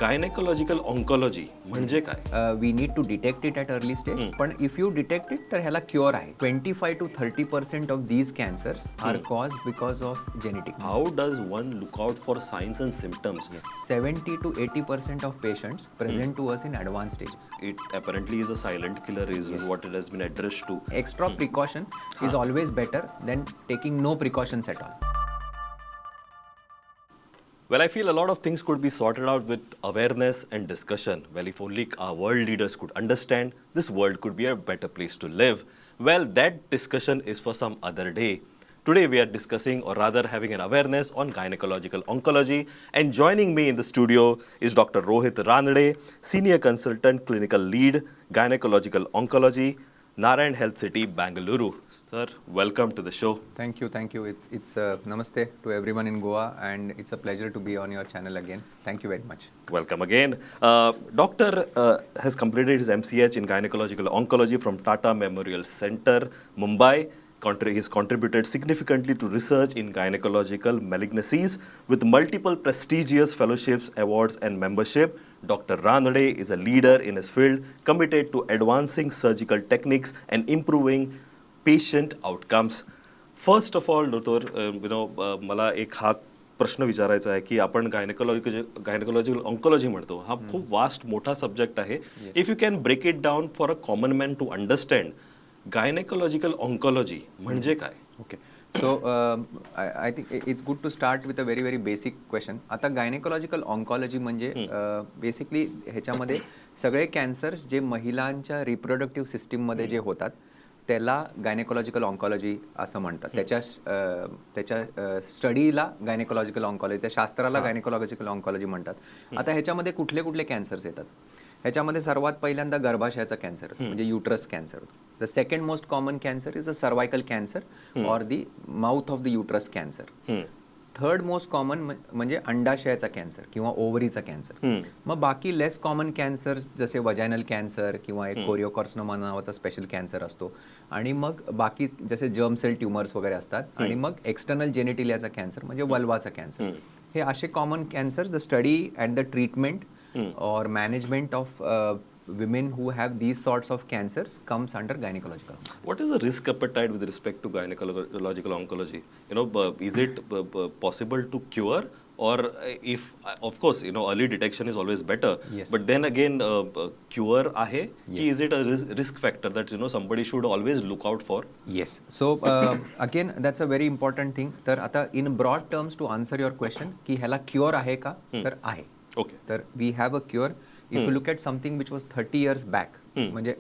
Gynaecological oncology म्हणजे काय? We need to detect it at early stage, पण if you detect it तर ह्याला क्युअर आहे. 25 to 30% of these cancers are caused because of genetic. How does one look out for signs and symptoms? 70 to 80% of patients present to us in advanced stages. It apparently is a silent killer, is what it has been addressed to. Extra precaution is always better than taking no precautions at all. Well, I feel a lot of things could be sorted out with awareness and discussion. Well, if only our world leaders could understand, this world could be a better place to live. Well, that discussion is for some other day. Today, we are discussing, or rather having an awareness on gynecological oncology. And joining me in the studio is Dr. Rohit Ranade, Senior Consultant Clinical Lead, Gynecological Oncology, Narayan Health City, Bangalore. Sir, welcome to the show. Thank you, thank you. It's namaste to everyone in Goa, and it's a pleasure to be on your channel again. Thank you very much. Welcome again. Doctor has completed his MCH in gynecological oncology from Tata Memorial Center, Mumbai. He's contributed significantly to research in gynecological malignancies with multiple prestigious fellowships, awards, and membership. Dr. Ranade is a leader in his field, committed to advancing surgical techniques and improving patient outcomes. First of all, doctor, मला एक हा प्रश्न विचारायचा आहे की आपण gynaecological oncology म्हणतो, हा खूप वास्ट मोठा सब्जेक्ट आहे. If you can break it down for a common man to understand, gynecological oncology म्हणजे काय? Okay. So I think it's good to start with a very, very basic question. आता gynaecological oncology म्हणजे basically ह्याच्यामध्ये सगळे cancers जे महिलांच्या reproductive सिस्टीममध्ये जे होतात, त्याला गायनेकोलॉजिकल ऑन्कॉलॉजी असं म्हणतात. त्याच्या स्टडीला गायनेकोलॉजिकल ऑन्कॉलॉजी, त्या शास्त्राला गायनेकोलॉजिकल ऑन्कॉलॉजी म्हणतात. आता ह्याच्यामध्ये कुठले कुठले कॅन्सर्स येतात? ह्याच्यामध्ये सर्वात पहिल्यांदा गर्भाशयाचा कॅन्सर म्हणजे uterus cancer. The second most common cancer is a cervical cancer or the mouth of the uterus cancer. Third most common म्हणजे अंडाशयाचा कॅन्सर किंवा ओव्हरीचा कॅन्सर. मग बाकी लेस कॉमन कॅन्सर, जसे वजायनल कॅन्सर किंवा एक कोरिओकार्सिनोमा नावाचा स्पेशल कॅन्सर असतो आणि मग बाकी जसे जर्म सेल ट्युमर्स वगैरे असतात आणि मग एक्सटर्नल जेनिटिलियाचा कॅन्सर म्हणजे वल्वाचा कॅन्सर, हे असे common cancer, the study and the treatment or management of women who have these sorts of cancers comes under gynecological. What is the risk appetite with respect to gynecological oncology? Is it possible to cure, or if, of course, early detection is always better. But then again, cure आहे की is it a risk factor that somebody should always look out for? Yes. So again, that's a very important thing. तर आता in broad terms, to answer your question की ह्याला cure आहे का, तर आहे. तर we have a cure. If you look at something which was 30 years back, म्हणजे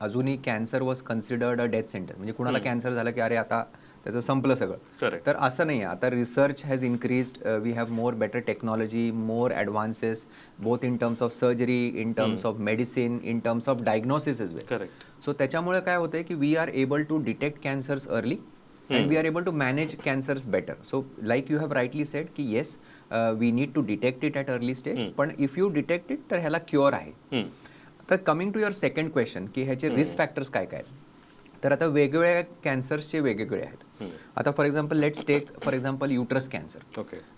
अजूनही cancer was considered a death sentence. म्हणजे कुणाला कॅन्सर झालं की अरे, आता त्याचं संपलं सगळं. तर असं नाही आहे. आता research has increased, we have more better technology, more advances, both in terms of surgery, in terms of medicine, in terms of diagnosis as well. So त्याच्यामुळे काय होतंय की we are able to detect cancers early and we are able to manage cancers better. So like you have rightly said की yes, we need to detect it at early stage, पण if you detect it तर ह्याला cure आहे. तर coming to your second question की ह्याचे risk factors काय काय आहेत, तर आता वेगवेगळ्या कॅन्सर्सचे वेगवेगळे आहेत. आता for example, let's take for example uterus cancer.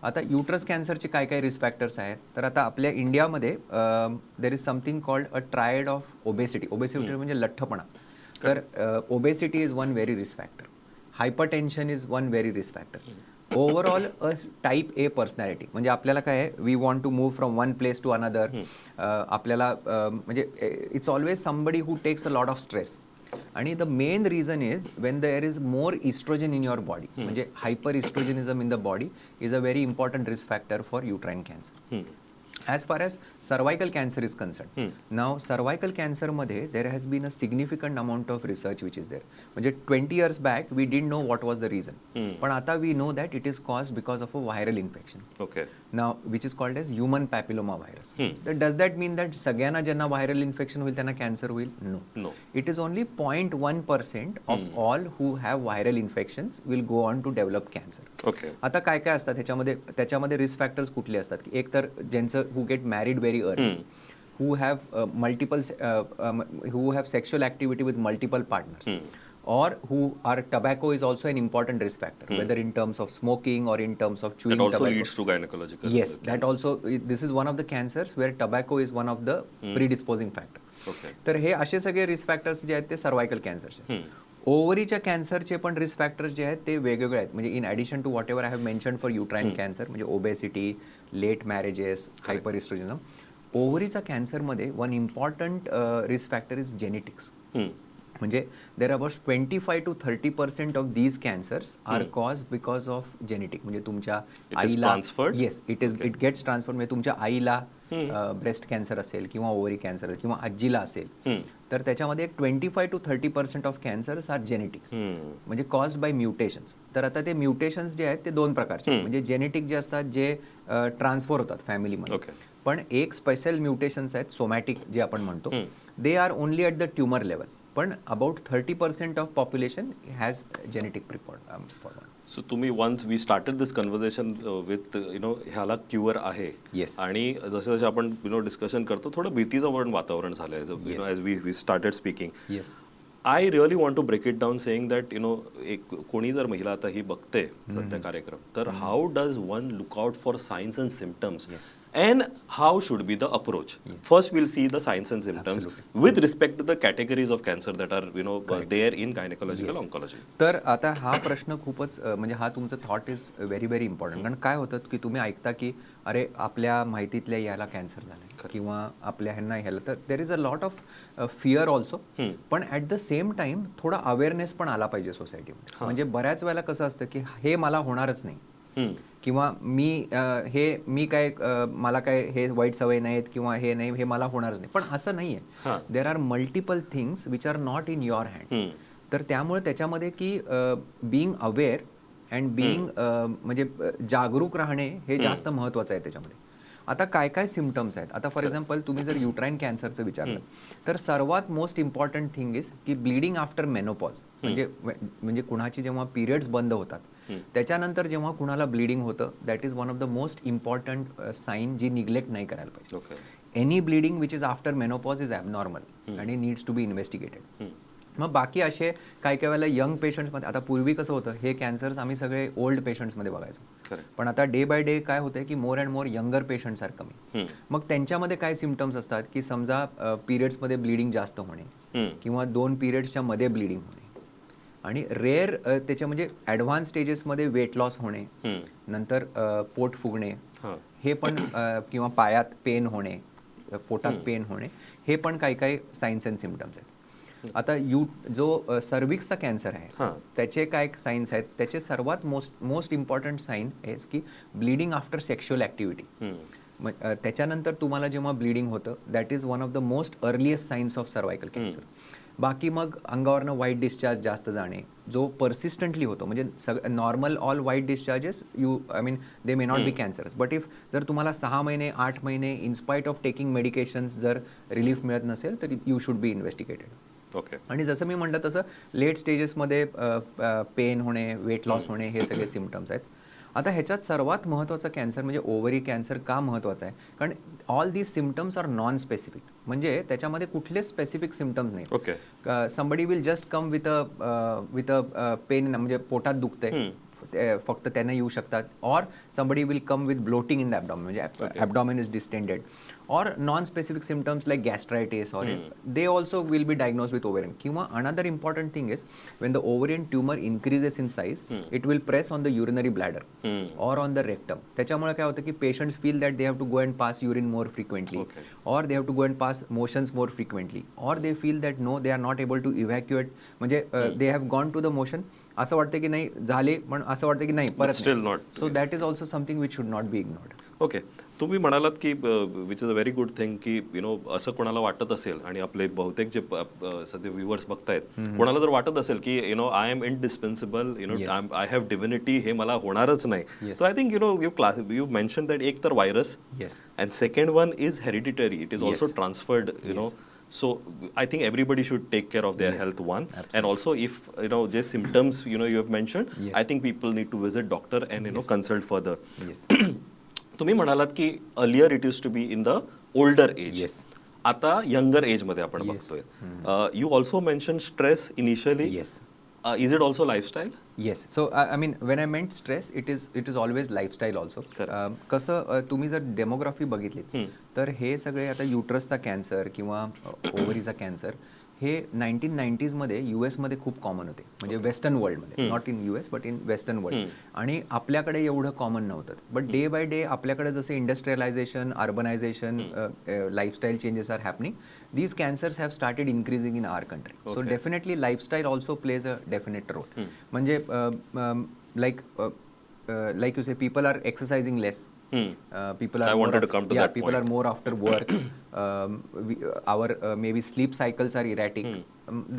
आता युट्रस कॅन्सरचे काय काय रिस्क फॅक्टर्स आहेत? तर आता आपल्या इंडियामध्ये there is something called a triad of obesity. Obesity म्हणजे लठ्ठपणा. तर obesity is one very risk factor, hypertension is one very risk factor, overall a type A personality. म्हणजे आपल्याला काय आहे, we want to move from one place to another. आपल्याला म्हणजे it's always somebody who takes a lot of stress. आणि the main reason is when there is more estrogen in your body, म्हणजे hyper estrogenism in the body is a very important risk factor for uterine cancer. As far as cervical cancer is concerned, now cervical कॅन्सरमध्ये there has been a significant amount of research which is there. म्हणजे 20 years back we didn't know what was the reason, पण आता we know that it is caused because of a viral infection now, which is called as human papilloma virus. तर does that mean that सगळ्यांना ज्यांना viral infection होईल त्यांना cancer होईल? No. No. It is only 0.1% of all who have viral infections will go on to develop cancer. आता काय काय असतात ह्याच्यामध्ये, त्याच्यामध्ये रिस्क फॅक्टर्स कुठले असतात की एक तर ज्यांचं who get married very early, who have multiple who have sexual activity with multiple partners. Or who are tobacco is also an important risk factor, whether in terms of smoking or in terms of chewing That also tobacco. Leads to gynecological. Yes, that also, this is one of the cancers where tobacco is one of the predisposing factor. तर हे असे सगळे risk factors जे आहेत ते cervical कॅन्सरचे. ओव्हरीच्या कॅन्सरचे पण risk factors जे आहेत ते वेगवेगळे आहेत. म्हणजे in addition to whatever I have mention for uterine cancer, म्हणजे obesity, late marriages, hyper estrogenism, ओव्हरीचा कॅन्सरमध्ये one important risk factor is genetics. म्हणजे there about 25 to 30% of these cancers are caused because of genetic. म्हणजे तुमच्या It is आईला transferred? Yes, it gets transfer. म्हणजे तुमच्या आईला breast cancer असेल किंवा ओव्हरी कॅन्सर किंवा आजीला असेल, तर त्याच्यामध्ये एक 25 to 30% of cancers are genetic, म्हणजे कॉज्ड बाय म्युटेशन्स. तर आता ते म्युटेशन्स जे आहेत ते दोन प्रकारचे, म्हणजे जेनेटिक जे असतात, जे ट्रान्सफर होतात फॅमिलीमध्ये, पण एक स्पेशल म्युटेशन्स आहेत, सोमॅटिक जे आपण म्हणतो, they are only at the tumor level. पण about 30% of population has genetic preport. So तुम्ही, once we started this conversation with ह्याला क्युअर आहे आणि जसं जसं आपण you know discussion करतो, थोडं भीतीचं पण वातावरण झालं आहे as we started speaking. I really want to break it down, saying that एक कोणी जर महिला आता ही बघते सध्या कार्यक्रम, तर how does one look out for signs and symptoms and how should be the approach? First we'll see the signs and symptoms with respect to the categories of cancer that are there in gynecological oncology. तर आता हा प्रश्न खूपच म्हणजे हा तुमचं thought is very very important, कारण काय होतं की तुम्ही ऐकता की अरे, आपल्या माहितीतल्या याला कॅन्सर झाला किंवा आपल्या ह्यांना ह्याला, तर there is a lot of fear also. पण ॲट the same time थोडा अवेअरनेस पण आला पाहिजे सोसायटीमध्ये. म्हणजे बऱ्याच वेळेला कसं असतं की हे मला होणारच नाही किंवा मी हे मी काय मला काय हे वाईट सवय नाहीत किंवा हे नाही, हे मला होणारच नाही. पण असं नाही आहे. There are multiple things which are not in your hand. तर त्यामुळे त्याच्यामध्ये की बीइंग अवेअर अँड बीइंग म्हणजे जागरूक राहणे हे जास्त महत्त्वाचं आहे त्याच्यामध्ये. आता काय काय सिमटम्स आहेत? आता फॉर एक्झाम्पल, तुम्ही जर युट्राईन कॅन्सरचं विचारलं, तर सर्वात मोस्ट इम्पॉर्टंट थिंग is की ब्लिडिंग आफ्टर मेनोपॉज. म्हणजे म्हणजे कुणाची जेव्हा पिरियड्स बंद होतात, त्याच्यानंतर जेव्हा कुणाला ब्लिडिंग होतं, that is one of the most important sign ji neglect नाही करायला पाहिजे. Any bleeding which is after menopause is abnormal आणि नीड्स टू बी इन्व्हेस्टिगेटेड. मग बाकी असे काही काही वेळेला यंग पेशंट्समध्ये, आता पूर्वी कसं होतं, हे कॅन्सर्स आम्ही सगळे ओल्ड पेशंट्समध्ये बघायचो, पण आता डे बाय डे काय होतंय की more and more younger patients are coming. मग त्यांच्यामध्ये काय सिमटम्स असतात की समजा पिरियड्समध्ये ब्लिडिंग जास्त होणे किंवा दोन पिरियड्सच्या मध्ये ब्लिडिंग होणे आणि रेअर त्याच्या म्हणजे ॲडव्हान्स स्टेजेसमध्ये वेट लॉस होणे, नंतर पोट फुगणे, हे पण किंवा पायात पेन होणे, पोटात पेन होणे, हे पण काही काही साइन्स अँड सिमटम्स आहेत. आता you जो सर्विक्सचा कॅन्सर आहे, त्याचे काय साइन्स आहेत? त्याचे सर्वात most most important sign is की ब्लिडिंग आफ्टर सेक्शुअल ॲक्टिव्हिटी. मग त्याच्यानंतर तुम्हाला जेव्हा ब्लिडिंग होतं, that is one of the most earliest signs of cervical cancer. बाकी मग अंगावरनं व्हाईट डिस्चार्ज जास्त जाणे, जो पर्सिस्टंटली होतो. म्हणजे normal all white discharges, you I mean, they may not be cancerous, but if जर तुम्हाला 6 महिने, 8 महिने, in spite of taking medications जर रिलीफ मिळत नसेल, तर you should be investigated. आणि जसं मी म्हटलं तसं लेट स्टेजेसमध्ये पेन होणे, वेट लॉस होणे, हे सगळे सिमटम्स आहेत. आता ह्याच्यात सर्वात महत्त्वाचा कॅन्सर म्हणजे ओव्हरी कॅन्सर का महत्त्वाचा आहे? कारण all these symptoms are non specific. म्हणजे त्याच्यामध्ये कुठलेच स्पेसिफिक सिमटम्स नाहीत. Somebody will just come with a pain, म्हणजे पोटात दुखतंय ते फक्त त्यांना येऊ शकतात, or somebody will come with bloating in the abdomen, म्हणजे abdomen is distended, or non specific symptoms like gastritis, or they also will be diagnosed with ovarian. किंवा another important thing is when the ovarian tumor increases in size, it will press on the urinary bladder or on the rectum. त्याच्यामुळे काय होतं की patients feel that they have to go and pass urine more frequently, or they have to go and pass motions more frequently, or they feel that no, they are not able to evacuate. म्हणजे they have gone to the motion, असं वाटतं की नाही झाले, पण असं वाटतं की नाही, परत. Still not. So that is also something which should not be ignored. Okay, तुम्ही म्हणालात की, which is a very good thing, की you know असं कोणाला वाटत असेल आणि आपले बहुतेक जे सध्या व्ह्युअर्स बघतायत, कोणाला जर वाटत असेल की I am indispensable, I have divinity, हे मला होणारच नाही, so I think you class you mention that एक तर virus and second one is hereditary, it is also transferred. So I think everybody should take care of their health, one, and also if J symptoms you have mentioned, I think people need to visit doctor and consult further. तुम्ही म्हणालात की earlier it used to be in the older age, आता younger एजमध्ये आपण बघतोय. You also mention stress initially. Is it also lifestyle? Yes, so I mean, when I meant stress, it is always lifestyle also. कसं तुम्ही जर demography बघितली तर हे सगळे आता युट्रसचा कॅन्सर किंवा ओव्हरीचा कॅन्सर हे नाईन्टीन नाईन्टीजमध्ये you एसमध्ये खूप कॉमन होते, म्हणजे western वर्ल्डमध्ये, not in US but in Western world, आणि आपल्याकडे एवढं कॉमन नव्हतं. बट डे बाय डे आपल्याकडे जसं industrialization, urbanization, lifestyle changes are happening, these cancers have started increasing in our country. So definitely lifestyle also plays a definite role. म्हणजे like you say, people are exercising less, people are I more wanted to come to that people point. are more after work. Our maybe sleep cycles are erratic.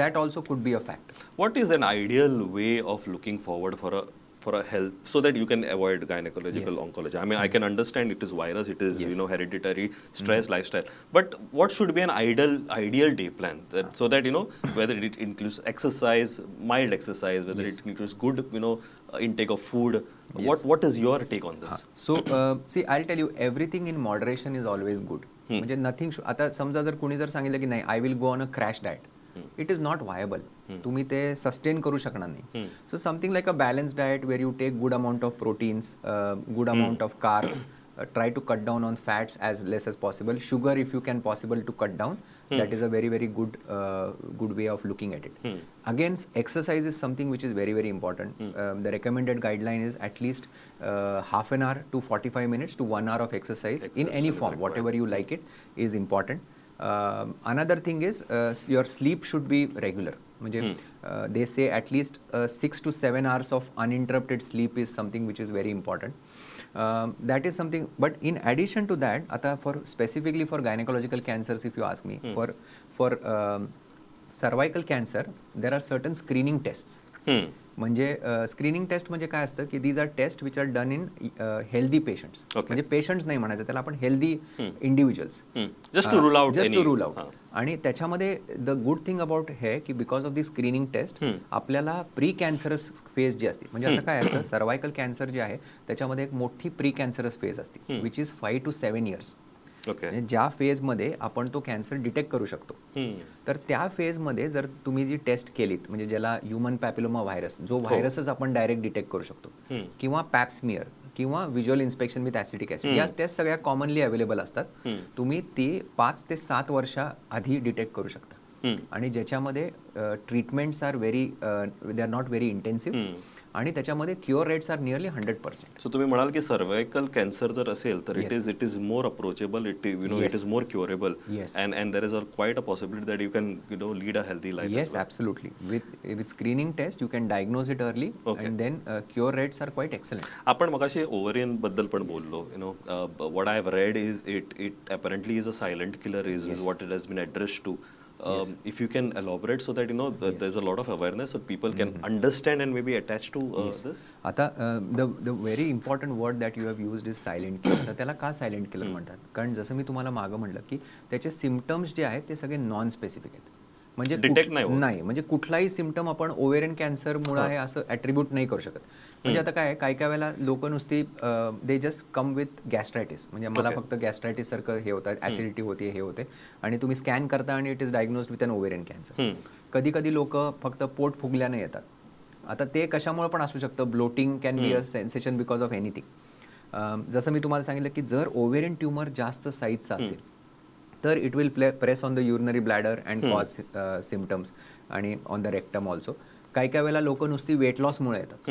That also could be a factor. What is an ideal way of looking forward for a health so that you can avoid gynecological oncology? I mean, I can understand it is virus, it is hereditary, stress, lifestyle. But what should be an ideal day plan that, so that whether it includes exercise, mild exercise, whether it includes good intake of food. What is your take on this? So see, I tell you, everything in moderation is always good. म्हणजे nothing, आता समजा जर कुणी जर सांगितलं की नाही, I will go on a crash diet, it is not viable. तुम्ही ते सस्टेन करू शकणार नाही. So something like a balanced diet where you take good amount of proteins, good amount of carbs, try to cut down on fats as less as possible, sugar if you can possible to cut down, that is a very very good way of looking at it. Again, exercise is something which is very very important. The recommended guideline is at least half an hour to 45 minutes to 1 hour of exercise in any Exertion is form, required. Whatever you like it, is important. Another thing is your sleep should be regular. म्हणजे they say at least 6 to 7 hours of uninterrupted sleep is something which is very important. That is something, but in addition to that, आता for specifically for gynecological cancers, if you ask me, for cervical cancer there are certain screening tests. म्हणजे screening taste म्हणजे काय असतं की these are test which are done in healthy patients. म्हणजे patients नाही म्हणायचं त्याला आपण, healthy individuals. Just to rule out just to any- rule out. आणि त्याच्यामध्ये the good thing about हे की because of the screening test आपल्याला प्री कॅन्सरस फेज जी असते, म्हणजे आता काय असतं, सर्वायकल कॅन्सर जे आहे त्याच्यामध्ये एक मोठी प्री कॅन्सरस फेज असते which is 5 to 7 years, म्हणजे ज्या फेजमध्ये आपण तो कॅन्सर डिटेक्ट करू शकतो. तर त्या फेजमध्ये जर तुम्ही जी टेस्ट केलीत, म्हणजे ज्याला ह्युमन पॅपिलोमा व्हायरस, जो व्हायरसच आपण डायरेक्ट डिटेक्ट करू शकतो, किंवा पॅप्समियर किंवा visual inspection with acetic acid, या टेस्ट सगळ्या कॉमनली अवेलेबल असतात. तुम्ही ती पाच ते सात वर्षा आधी डिटेक्ट करू शकता आणि ज्याच्यामध्ये treatments are very, they are not very intensive आणि त्याच्यामध्ये cure rates are nearly 100%. So तुम्ही म्हणाल की सर्वायकल कॅन्सर जर असेल तर it is more approachable, it is more curable and there is a quite a possibility that you can lead a healthy life. Yes, absolutely. With screening test, you can diagnose it early, and then cure rates are quite excellent. आपण मगाशी ovarian बद्दल पण बोललो. What I have read is it apparently is a silent killer, is what it has been addressed to. If you can elaborate so that there is a lot of awareness, so people can understand and maybe attach to this. आता the very important word that you have used is silent killer. तर त्याला का silent killer म्हणतात? कारण जसं मी तुम्हाला मागं म्हटलं की त्याचे सिमटम्स जे आहेत ते सगळे नॉन स्पेसिफिक आहेत. म्हणजे Detect नाही होत. नाही, म्हणजे कुठलाही सिमटम आपण ओवेरियन कॅन्सरमुळे आहे असं ॲट्रिब्यूट नाही करू शकत. म्हणजे आता काय आहे, काही काही वेळेला लोक नुसती they just come with gastritis, म्हणजे मला फक्त गॅस्ट्रायटिस सारखं हे होतं, ॲसिडिटी होते, हे होते, आणि तुम्ही स्कॅन करता आणि it is diagnosed with an ovarian cancer. कधी कधी लोक फक्त पोट फुगल्याने येतात. आता ते कशामुळे पण असू शकतं. Bloating can be a sensation because of anything. जसं मी तुम्हाला सांगितलं की जर ओव्हेरियन ट्युमर जास्त साईजचा असेल तर it will play press on the urinary bladder and cause symptoms आणि ऑन the rectum also. काही काही वेळेला लोक नुसती वेट लॉसमुळे येतात.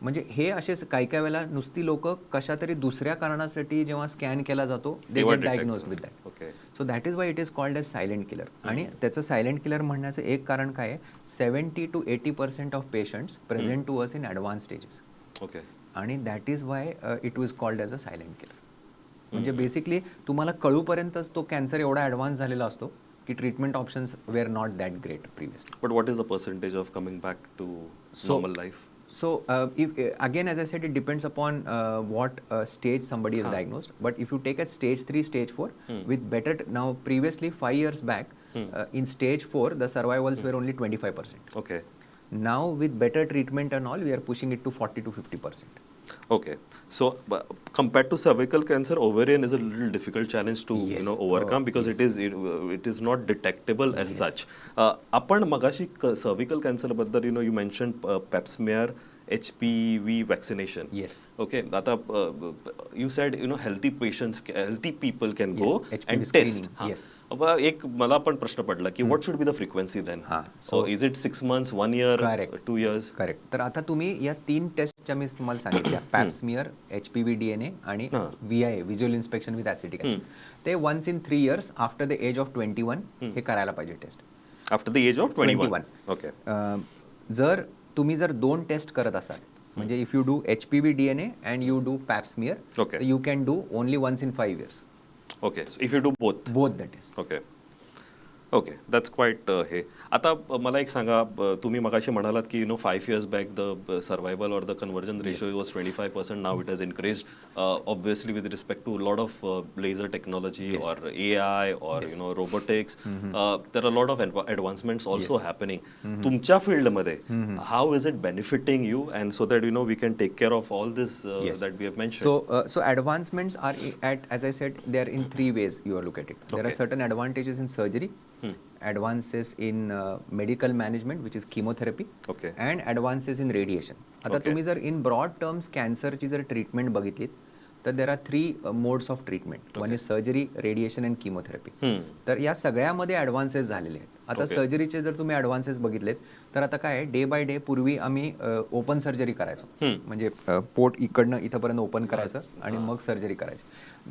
म्हणजे हे असेच काही काही वेळेला नुसती लोक कशा तरी दुसऱ्या कारणासाठी जेव्हा स्कॅन केला जातो, they get diagnosed with that. So that is why it is called as silent killer. आणि त्याचं सायलेंट किलर म्हणण्याचं एक कारण काय आहे, 70 to 80% of patients present to us in advanced stages आणि that is why it was called as a silent killer. म्हणजे basically तुम्हाला कळूपर्यंतच तो कॅन्सर एवढा ॲडव्हान्स झालेला असतो की treatment options were not that great previously. But what is the percentage of coming back to normal life? So, if again, as I said, it depends upon what stage somebody is diagnosed. But if you take at stage 3, stage 4, with better now previously 5 years back, in stage 4, the survivals were only 25%. Now, with better treatment and all, we are pushing it to 40 to 50%. Okay. So compared to cervical cancer, ovarian is a little difficult challenge to overcome because it is not detectable as such. आपण मगाशी cervical cancer बद्दल you mention Pap smear, HPV vaccination. Yes. Okay, आता you said healthy patients, healthy people can go HPV and test. Screening, yes. एक मला पण प्रश्न पडला की what should be the frequency then? हां. So is it 6 months, one year, Correct. 2 years? Correct. तर आता तुम्ही या तीन टेस्टच्या मी तुम्हाला सांगितल्या, Pap smear, HPV DNA आणि VIA, visual inspection with acetic acid, ते once in 3 years after the age of 21 हे करायला पाहिजे test. After the age of 21? 21. Okay. जर तुम्ही जर दोन टेस्ट करत असाल, म्हणजे if you do HPV DNA and you do Pap smear, you can do only once in 5 years. Okay, so if you do both? Both the test. Okay, that's quite हे. आता मला एक सांगा, तुम्ही मगाशी म्हणालात की 5 years back the survival or the conversion ratio was 25%. Now it has increased, obviously, with respect to lot of laser technology or AI or robotics. There are lot of advancements also happening. तुमच्या फील्डमध्ये how is it benefiting you, and so that we can take care of all this that we have mention? So advancements are at, as I said, they are in three ways you are look at it. There are certain advantages in surgery, advances in medical management, which is chemotherapy, and advances in radiation. आता तुम्ही जर in broad terms कॅन्सरची जर treatment बघितलीत, तर there are three modes of treatment. One is surgery, radiation and chemotherapy. तर या सगळ्यामध्ये advances झालेले आहेत. आता सर्जरीचे जर तुम्ही ॲडव्हान्सेस बघितलेत, तर आता काय, डे बाय डे, पूर्वी आम्ही ओपन सर्जरी करायचो, म्हणजे पोट इकडनं इथंपर्यंत ओपन करायचं आणि मग सर्जरी करायची.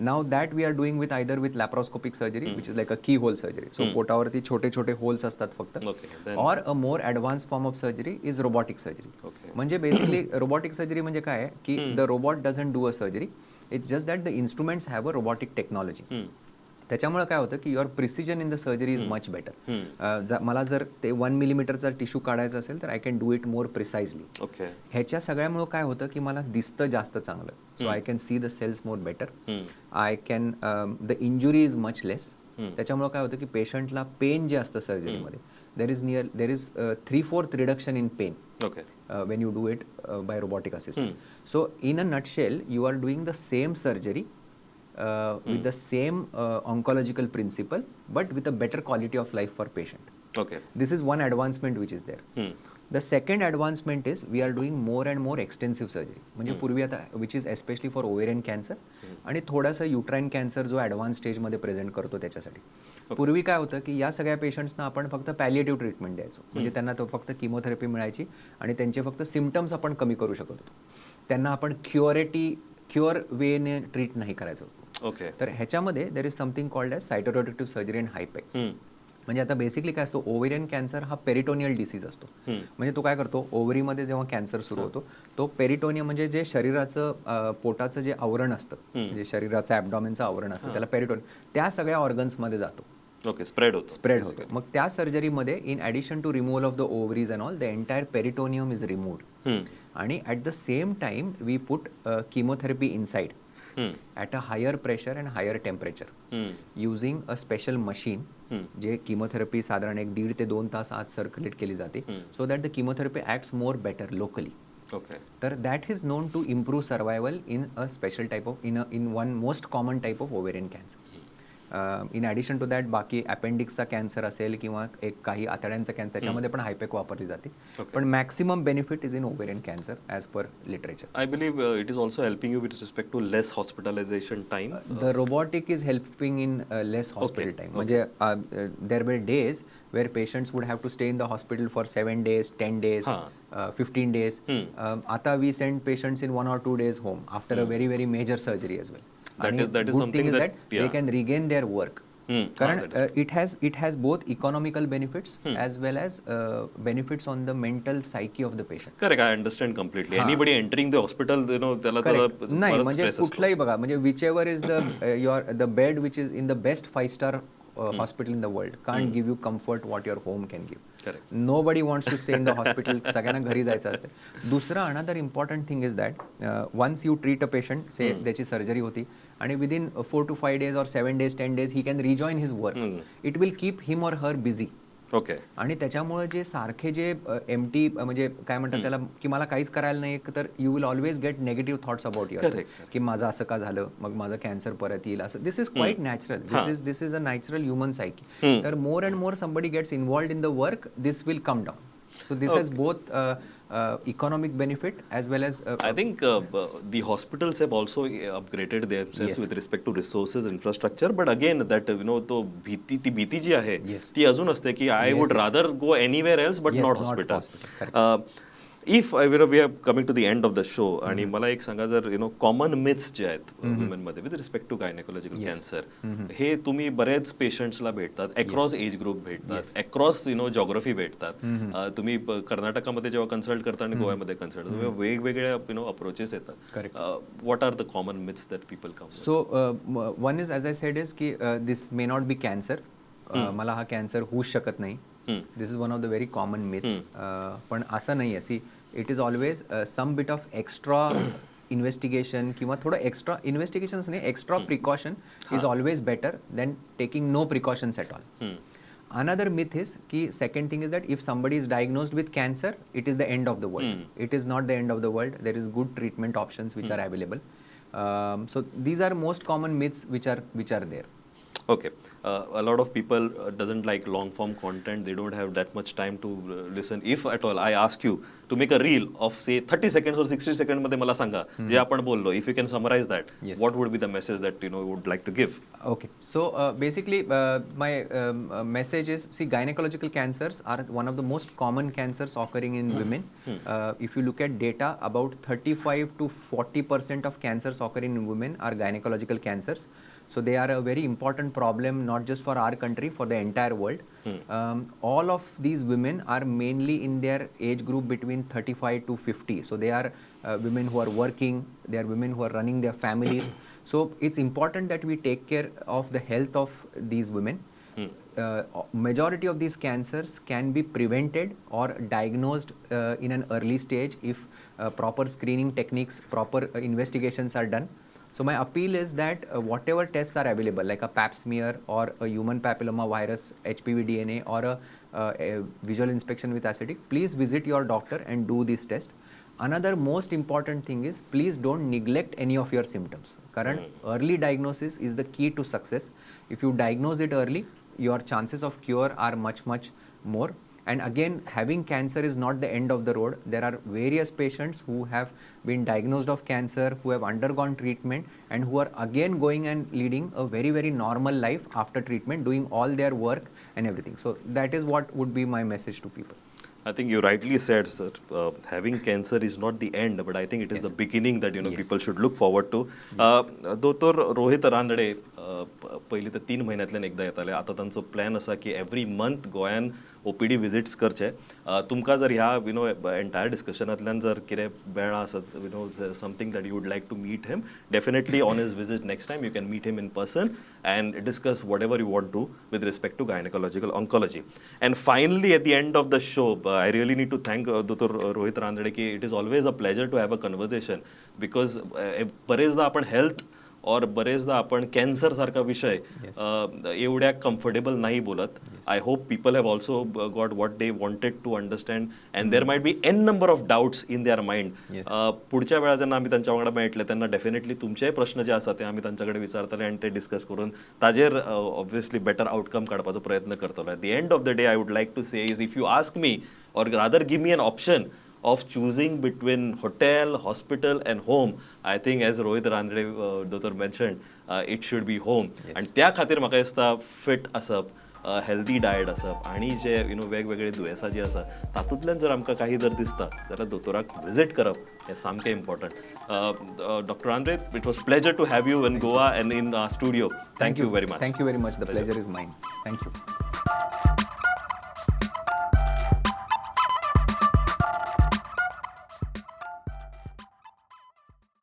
Now that we are doing with either with laparoscopic surgery, which is like a key hole surgery, so पोटावरती छोटे छोटे होल्स असतात फक्त, or a more advance form of surgery is robotic surgery. म्हणजे basically robotic surgery म्हणजे काय आहे की the robot doesn't do a surgery, it's just that the instruments have a robotic technology. त्याच्यामुळे काय होतं की your precision in the surgery is much better. मला जर ते वन मिलीमीटरचा टिश्यू काढायचा असेल, तर I can do it more precisely. ह्याच्या सगळ्यामुळं काय होतं की मला दिसतं जास्त चांगलं, so I can see the cells more better, I can the injury is much less. त्याच्यामुळं काय होतं की पेशंटला पेन जे असतं सर्जरीमध्ये, there is three fourth reduction in pain when you do it by robotic assistant. So, in a nutshell, you are doing the same surgery with the same oncological principle, but with a better quality of life for patient. This is one advancement which is there. The second advancement is we are doing more and more extensive surgery. म्हणजे पूर्वी आता, which is especially for ovarian cancer आणि थोडासा युट्राईन cancer जो advance स्टेजमध्ये present करतो त्याच्यासाठी. पूर्वी काय होतं की या सगळ्या पेशंट्सना आपण फक्त पॅलिएटिव्ह ट्रीटमेंट द्यायचो, म्हणजे त्यांना तो फक्त किमोथेरपी मिळायची आणि त्यांचे फक्त सिमटम्स आपण कमी करू शकत होतो. त्यांना आपण क्युअर वेने ट्रीट नाही करायचो. तर ह्याच्यामध्ये there is something called as cytoreductive surgery and HIPEC. म्हणजे आता बेसिकली काय असतो, ओव्हेरियन कॅन्सर हा पेरिटोनियल डिसीज असतो. म्हणजे तो काय करतो, ओव्हरीमध्ये जेव्हा कॅन्सर सुरू होतो, तो पेरिटोनियम म्हणजे जे शरीराचं पोटाचं जे आवरण असतं, म्हणजे शरीराचं ॲबडॉमिनचं आवरण असतं, त्याला पेरिटोनियम, त्या सगळ्या ऑर्गन्समध्ये जातो. ओके, स्प्रेड होतो. स्प्रेड होतो. मग त्या सर्जरीमध्ये in addition to removal of the ovaries and all, the entire peritoneum is removed आणि at the same time we put chemotherapy inside at a higher pressure and higher temperature using a special machine, J chemotherapy साधारण एक दीड ते दोन तास आत circulate केली जाते, so that the chemotherapy acts more better locally. तर that is known to improve survival in a special type of in one most common type of ovarian cancer. In addition to that, बाकी अपेंडिक्सचा cancer असेल किंवा एक काही आतड्यांचा cancer, त्याच्यामध्ये पण हायपेक वापरली जाते, पण maximum benefit is in ovarian cancer as per literature. I believe it is also helping you with respect to less hospitalization time. The robotic is helping in less hospital time. म्हणजे there were days where patients would have to stay in the hospital for 7 days, 10 days, 15 days. आता we send patients in 1 or 2 days home after a very very major surgery as well. That is good something thing is that that they can regain their work, कारण it has both economical benefits as well as benefits on the mental psyche of the patient. Correct, I understand completely. Anybody entering the hospital, त्याला त्याला नाही, बराच म्हणजे stress असतो. कुठलाही बघा, म्हणजे whichever is the your the bed which is in the best five star hospital in the world can't give you comfort what your home can give. Nobody wants to stay in the hospital. सगळ्यांना घरी जायचं असते. दुसरं, another important thing is that once you treat a patient, say त्याची surgery होती आणि within 4 to 5 days or 7 days, 10 days, he can rejoin his work. It will keep him or her busy. Okay. आणि त्याच्यामुळे जे सारखे जे empty, म्हणजे काय म्हणतात त्याला, की मला काहीच करायला नाही, तर you will always get negative thoughts about your की माझं असं का झालं, मग माझं कॅन्सर परत येईल असं. This is quite natural. This is a natural human psyche. तर more and more somebody gets involved in the work, this will come down. So this has both economic benefit as well as I think the hospitals have also upgraded themselves with respect to resources, infrastructure. But again, that तो भीती, ती भीती जी आहे ती अजून असते की I would rather go anywhere else but not not hospital. Hospital. If we are coming to the end of the show आणि मला एक सांगा, जर you know common myths जे आहेत वुमेनमध्ये with respect to gynecological cancer, हे तुम्ही बरेच पेशंट्सला भेटतात, अक्रॉस एज ग्रुप भेटतात, अक्रॉस you know geography भेटतात. तुम्ही कर्नाटकामध्ये जेव्हा कन्सल्ट करता आणि गोव्यामध्ये कन्सल्ट, तुम्ही वेगवेगळ्या you know approaches येतात. What are the common myths that people come? So one is, as I said, is की this may not be cancer, मला हा कॅन्सर होऊच शकत नाही. This is one of the very common myths. पण असं नाही आहे. See, it is always some bit of extra investigation किंवा थोडं एक्स्ट्रा इन्व्हेस्टिगेशन नाही, extra precaution is always better than taking no precautions at all. Another myth is की second thing is that if somebody is diagnosed with cancer, it is the end of the world. It is not the end of the world. There is good treatment options which are available. So these are most common myths which are there. Okay. A lot of people doesn't like long form content. They don't have that much time to listen. If at all, I ask you to make a reel of, say, 30 seconds or 60 seconds मध्ये मला सांगा जे आपण बोललो. If you can summarize that, what would be the message that you would like to give? Okay, so basically, my message is, see, gynecological cancers are one of the most common cancers occurring in women. If you look at data, about 35 to 40% of cancers occurring in women are gynecological cancers. So they are a very important problem, not just for our country, for the entire world. All of these women are mainly in their age group between 35 to 50. So they are women who are working, they are women who are running their families. So it's important that we take care of the health of these women. Majority of these cancers can be prevented or diagnosed in an early stage if proper screening techniques, proper investigations are done. So my appeal is that whatever tests are available, like a Pap smear or a human papilloma virus, HPV DNA, or a visual inspection with acidic, please visit your doctor and do this test. Another most important thing is, please don't neglect any of your symptoms. कारण early diagnosis is the key to success. If you diagnose it early, your chances of cure are much, much more. And again, having cancer is not the end of the road. There are various patients who have been diagnosed of cancer, who have undergone treatment, and who are again going and leading a very, very normal life after treatment, doing all their work and everything. So that is what would be my message to people. I think you rightly said, sir, having cancer is not the end, but I think it is the beginning that people should look forward to. दोतोर रोहित रानडे पयलीं तर 3 म्हयन्यांतल्यान एकदां येताले. आतां तांचो plan आसा की एवरी मंथ गोंयान ओपीडी विजिट्स करचे. तुमकां जर ह्या you know entire डिस्कशनांतल्यान जर कितें मेळ्ळां आसत, something that you would like to meet him, definitely on his visit next time you can meet him in person and discuss whatever you want to with respect to gynecological oncology. And finally, at the end of the show, I really need to thank Dr. Rohit Ranade की it is always a pleasure to have a conversation because बरेचदा आपण health और बरेचदा आपण cancer सारखा विषय एवढ्या comfortable नाही बोलत. I hope people have also got what they wanted to understand, and there might be n number of doubts in their mind. पुढच्या वेळा जेन्ना आमी तांच्या वांगडा मेळटले तेन्ना डेफिनेटली तुमचेय प्रश्न जे आसा ते आमी तांच्या कडेन विचारतले आनी ते डिस्कस करून ताजेर ऑब्वियसली बेटर आउटकम काडपाचो प्रयत्न करतलो. At the end of the day, I would like to say is, if you ask me or rather give me an option of choosing between hotel, hospital and home, I think, as Rohit Ranade दोतोर mentioned, it should be home. आणि त्या खातीर म्हाका दिसता fit आसप, healthy diet आसप आणि जे you know वेगवेगळे दुयेंसां जी आसा तातूंतल्यान जर आमकां काही जर दिसता जाल्यार दोतोराक विजीट करप हें सामकें important. Doctor Ranade, it was pleasure to have you in Goa and in studio. Thank you very much. Thank you very much. The pleasure is mine. Thank you.